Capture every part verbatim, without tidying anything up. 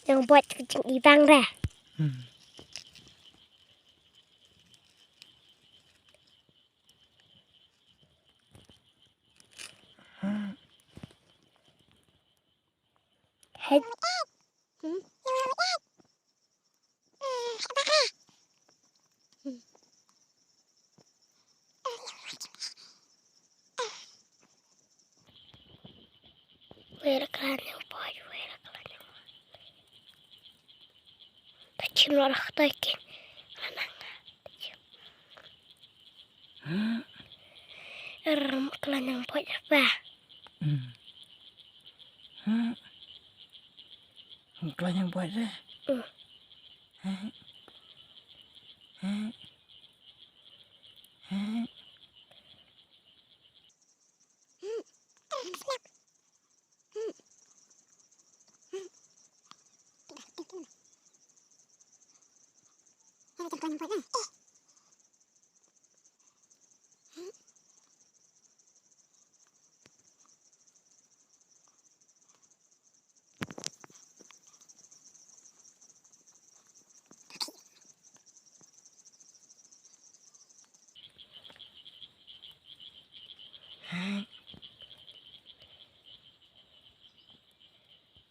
Nang buat ka jingibang re. Hmm. Hai. Wei la ka la nang poi, wei la ka la nang. Ka chim la ka ta kin. Ram ka la nang poi ba. Hmm. Hmm. Ka la nang poi de. Hmm. Hmm. Hmm. Hmm.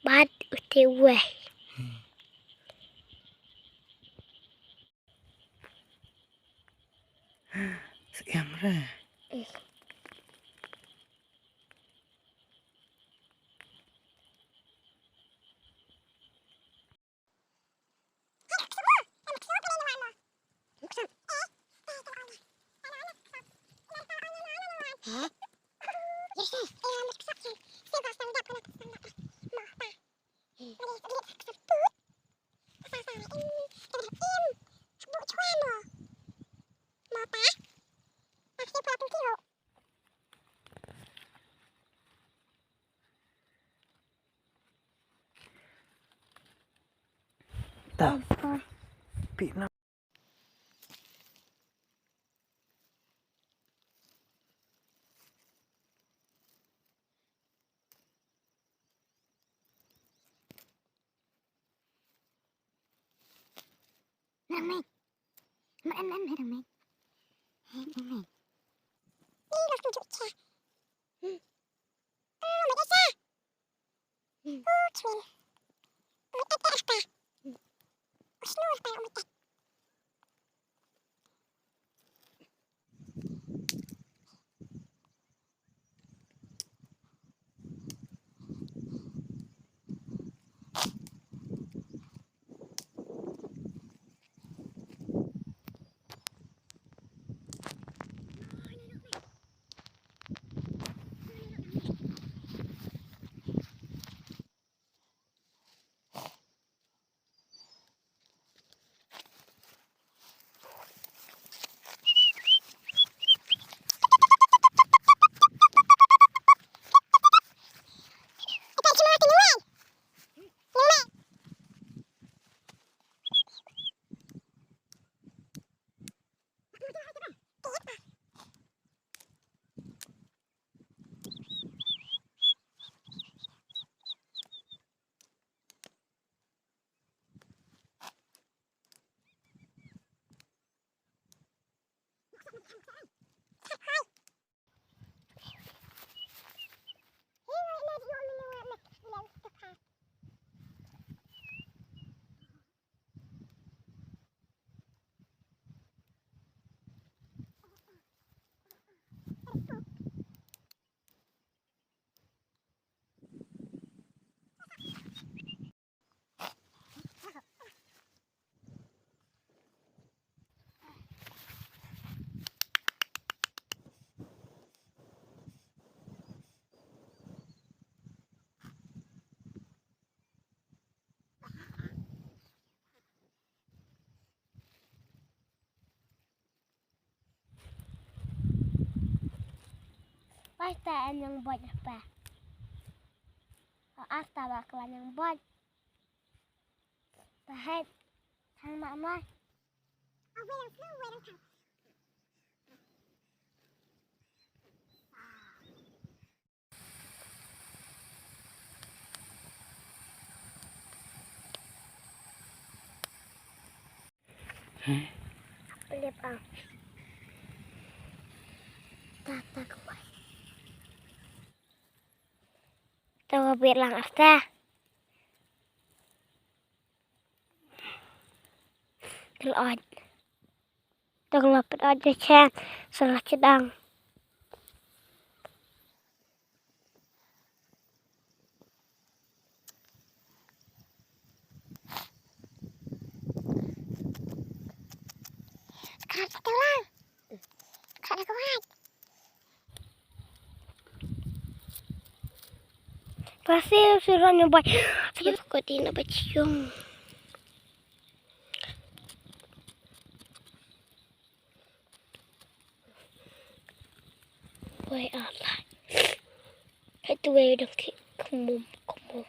Bad u te wei. Siem re. Ta. Pi na. Rang mei. Ma em em he rang mei. He rang mei. Ih, los tu juk cha. Hmm. Ah, ma cha. Hmm. Oh, chwil. Oh, et et et. Hmm. Oh, snur pa, oh, et et. Pasta en yang bot apa? Asta bakla yang bot. Tahet. Thang ma mai. Lep ah. Ta ta kwai. Ta ka bet lang asta. Kel ot. Ta ka lap ot de chen. Salah cedang. Sekarang kita ulang. Sekarang kuat. Berhasil suruh nyoba. Saya kok tidak bercium. Wei Allah. Hai tu wei dong ki kumum kumum.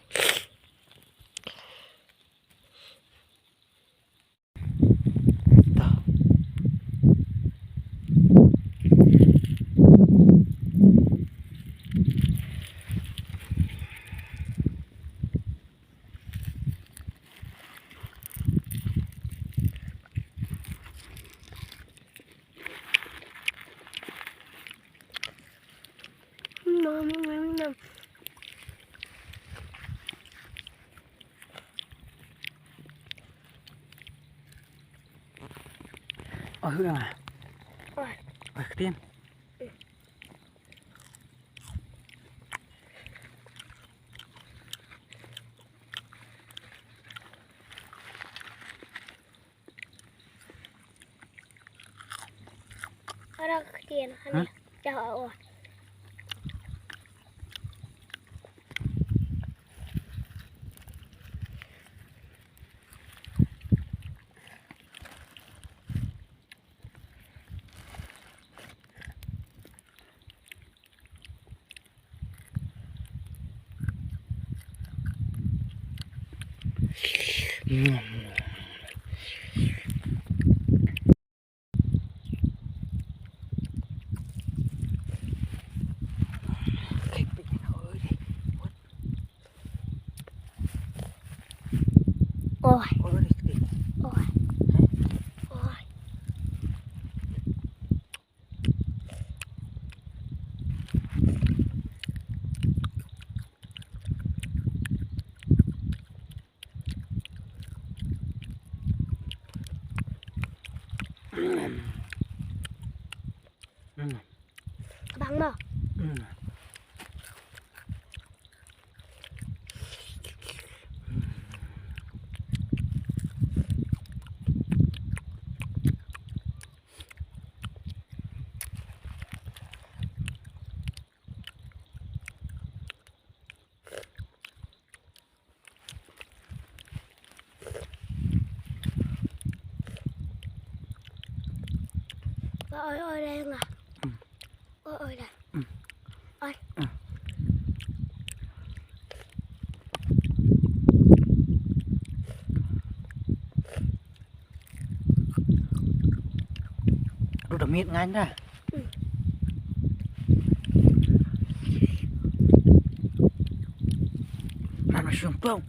Ôi, hương à. Ôi, cái tiên. Ara ktien hani. Hah? Dah oh. Ôi. Ôi. Ôi. Bang mo. Ôi, ôi, đây là. Ôi, ôi, đây. Ôi. Ruh da miet ngan da. Nan ma shum pong.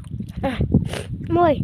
Moi.